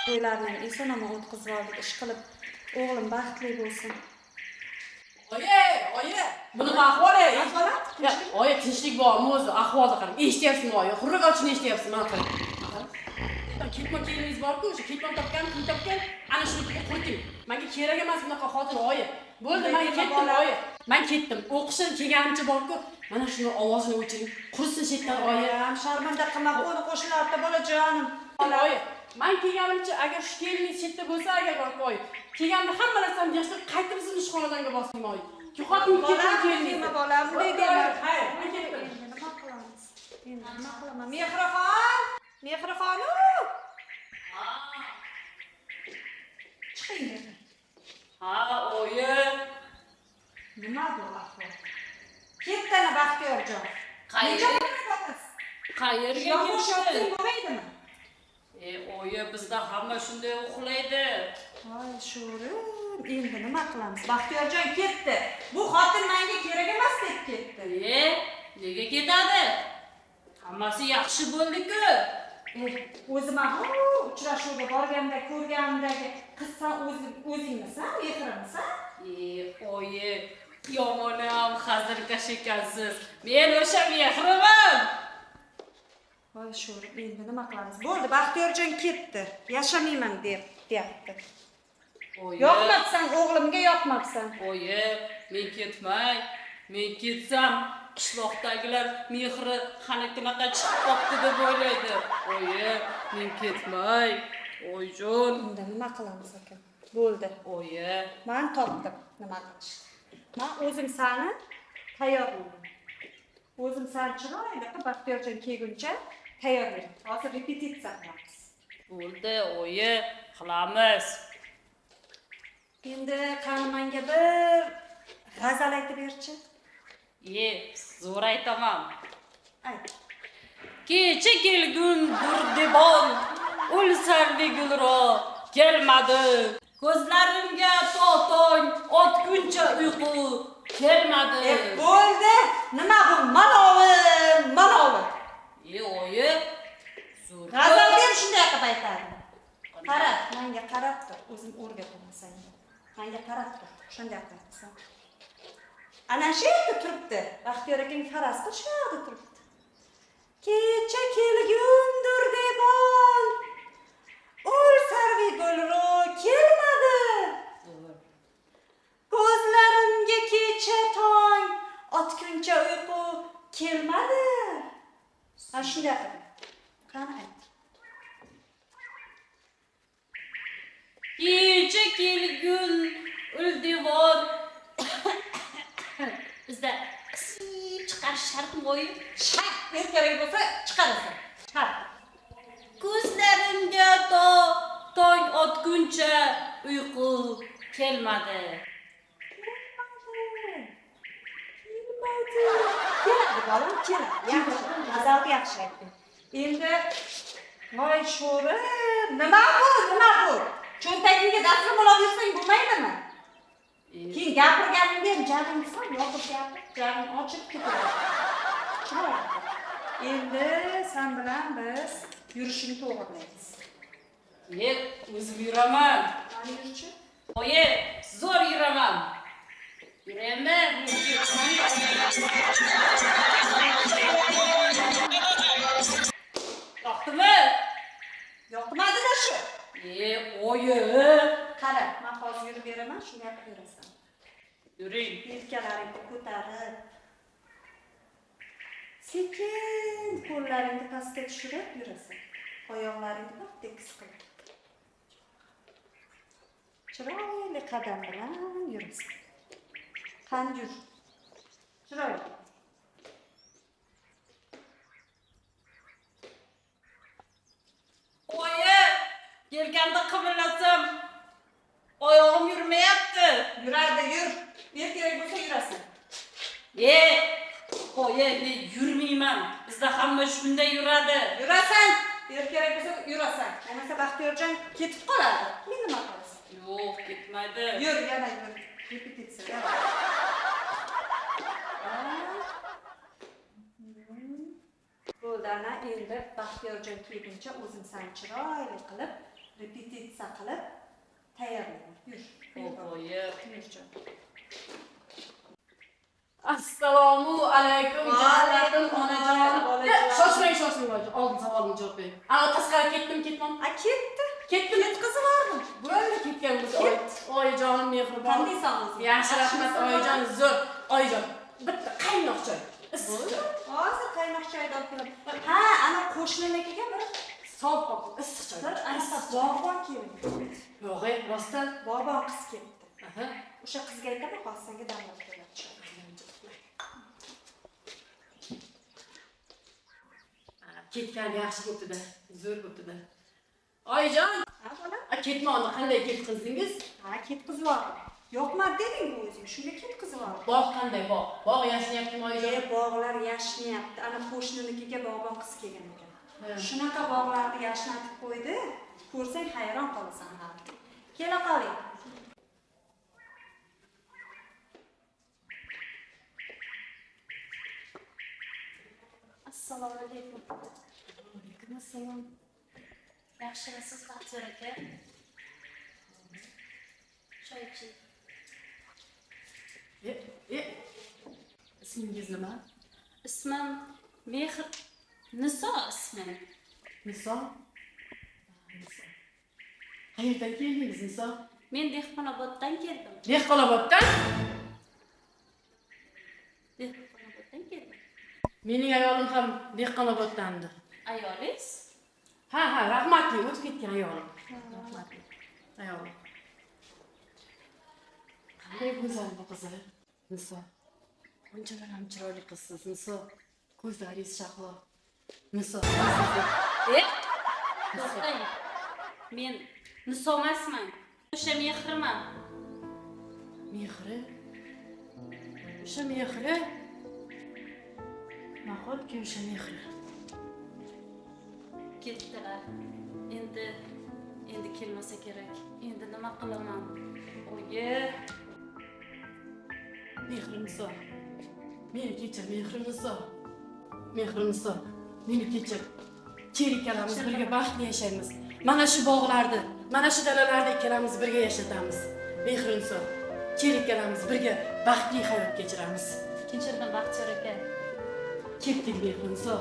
To'ylarni ham eson omon o'tkazib oldik. Ish qilib o'g'lim baxtli bo'lsin. Oyi, oyi, buni ahvoli? Oyi, tinchlik bormi o'zi? Ahvolni qarang. Eshityapsizmi oyi? Xurrak ochishni eshityapsizmi? Mana qarang. Ketmon keliningiz bor-ku, o'sha ketmon topgan, pul topgan, ana shuni quriting. Menga kerak emas bunaqa xotin oyi. Bo'ldi, men ketdim oyi. Men ketdim. O'qishdan kelganimcha bor-ku, mana shuni ovozini o'chiring. Qursin chetdan oyi. Sharmanda qilma, qo'ni qo'shnilarda bolajonim. Oyi, men kelganimcha agar shu keliningiz chetda bo'lsa, agar bor-ku oyi. Kelganda hamma narsani yig'ishtirib qaytib sizni shu xonadonga bosdim oyi. Xotin ketmon keliningiz. Bolam, bunday dema. Xayr, men ketdim. Nima qilamiz? Endi nima qilaman? Mehrixon! Mehrixon! Chiqing. Ha, oyi. Nima bu ahvol? Ketdana Baxtiyorjon. Qayerga ketdi? Bo'lmaydimi? Oyi, bizda hamma shunday uxlaydi. Voy, sho'rim, endi nima qilamiz? Baxtiyorjon ketdi. Bu xotin menga kerak emas deb ketdi. Nega ketadi? Hammasi yaxshi bo'ldi-ku. O'zim ham uchrashuvga borganda ko'rganimdagi qiz san o'zingmisan, Mehrimisan? Oyi, yomonam hazilkash ekansiz. Men o'sha Mehriman. Voy sho'rim, endi nima qilamiz? Bo'ldi, Baxtiyorjon ketdi. Yashamayman deyapti. Yoqmabsan, o'g'limga yoqmabsan. Oyi, men ketmay. Men ketsam qishloqdagilar Mehri qanaqa chiqib qopti deb o'ylaydi. Oyi, men ketmay. Oyijon. Unda nima qilamiz ekan? Bo'ldi. Oyi, men topdim nima qilishni. Men o'zim seni tayyorlayman. O'zim seni chiroyli qilib Baxtiyorjon kelguncha tayyorlayman. Hozir repetitsiya qilamiz. Bo'ldi, oyi, qilamiz. Endi qani menga bir g'azal aytib berchi. Zo'r aytaman. Ayt. Kecha kelgun durdibon, ul sarvi gulro kelmadi. Ko'zlarimga tong otguncha uyqu kelmadi. Bo'ldi. Nima bu malovi, malovi. Oyi, zo'r. G'azalni ham shunday qilib aytadi. Qara, menga qarab tur, o'zim o'rgataman senga. Menga qarab tur, shunday qilib aytasan. Ana shu yerda turibdi. Baxtiyor akang faraz qil, shu yerda turibdi. Kecha kelgundir debon, ul sarvi gulro kelmadi. Ko'zlarimga kecha tong otguncha uyqu kelmadi. Ha, shunday qilib. Qani ayt. Kecha kelgun ul devor. Bizda qisib chiqarish shartmi oyi? Shart, erkarak bo'lsa chiqarasan. Shart. Ko'zlarimga tong otguncha uyqu kelmadi. Kelmadi. Keladi bolam, keladi. Yaxshi. G'azalni yaxshi aytding. Endi voy sho'rim, nima bu? Nima bu? Cho'ntagingga dasturxon olib yursang bo'lmaydimi? Keyin gapirganingda ham jag'ing sol, yopib gapir, jag'ing ochib ketadi. Chiroyli. Endi sen bilan biz yurishini to'g'rilaymiz. O'zim yuraman. Qani yurchi? Oyi, zo'r yuraman. Yuraymi? Yoqdimi? Yoqmadi-da shu. Oyi. Qara, men hozir yurib beraman, shunday qilib yurasan. Yuring. Yelkalaringni ko'tarib, sekin qo'llaringni pastga tushirib yurasan. Oyoqlaringni tekis qilib. Chiroyli qadam bilan yurasan. Qani yur. Chiroyli. Oyi, yelkamni qimirlatsam oyog'im yurmayapti. Yuradi, yur. Erkarak bo'lsa yurasan. Oyi, men yurmayman. Bizda hamma shunday yuradi. Yurasan. Erkarak bo'lsa yurasan. Bo'lmasa Baxtiyorjon ketib qoladi. Men nima qilasan? Yo'q, ketmaydi. Yur, yana yur. Repetitsiya. Bo'ldi, ana endi Baxtiyorjon kelguncha o'zim seni chiroyli qilib Repetitsiya qilib tayyorlayman. Yur. Oyi. Assalomu alaykum jannatim onajon. Shoshmang, shoshmang onajon. Oldin savolimga javob bering. Ana tasqara ketdim, ketmam. A ketdi. Ketdim. Ketkazib yubordim. Bo'ldi, ketgan bo'lsa. Oyijonim mehribon. Qandaysan o'zing? Yaxshi, rahmat oyijon, zo'r. Oyijon, bitta qaynoq choy. Issiq choy. Hozir qaynoq choyni olib kelaman. Ha, ana qo'shninikiga bir Sovib qoldi, issiq choy. bir anaqa bog'bon keldi. Yo'q, rostdan. Bog'bon qiz keldi. Aha. O'sha qizga aytaman, hozir senga damlab beradi choy. Ketgan yaxshi bo'pti-da, zo'r bo'pti-da. Oyijon, Ha, bolam? Ketmonni qanday ketqizdingiz? Ha, ketkazib yubordim. Yo'qmadi deding o'zing, shunga ketkazib yubordim. Bog' qanday bog'? Bog' yashnayaptimi oyijon? Bog'lar yashnayapti. Ana qo'shninikiga bog'bon qiz kelgan ekan. Shunaqa bog'larni yashnatib qo'ydi, ko'rsang hayron qolasan hali. Kela qoling. Assalomu alaykum. Alaykum assalom. Yaxshimisiz, Baxtiyor aka? Choy iching. Ismingiz nima? Ismim Mehr Niso ismim. Niso? Niso. Qayerdan keldingiz, Niso? Men Dehqonoboddan keldim. Dehqonoboddan? Dehqonoboddan keldim. Mening ayolim ham Dehqonoboddandir. Ayolingiz? Ha, ha, rahmatli, o'tib ketgan ayolim. Rahmatli. Ayolim. Qanday go'zal bu qizi, Niso. Bunchalar ham chiroyli qizsiz, Niso. Ko'zlaringiz shahlo. Niso. To'xtang. Men Niso emasman. O'sha Mehriman. Mehri? O'sha Mehri? Nahotki o'sha Mehri? Ketdilar. Endi kelmasa kerak. Endi nima qilaman? Oyi. Mehriniso. Meni kechir, Mehriniso. Mehriniso, meni kechir. Kel ikkalamiz birga baxtli yashaymiz. Mana shu bog'larda, mana shu dalalarda ikkalamiz birga yashatamiz. Mehriniso, kel ikkalamiz birga baxtli hayot kechiramiz. Kechirdim, Baxtiyor aka. Ketdik, Mehriniso.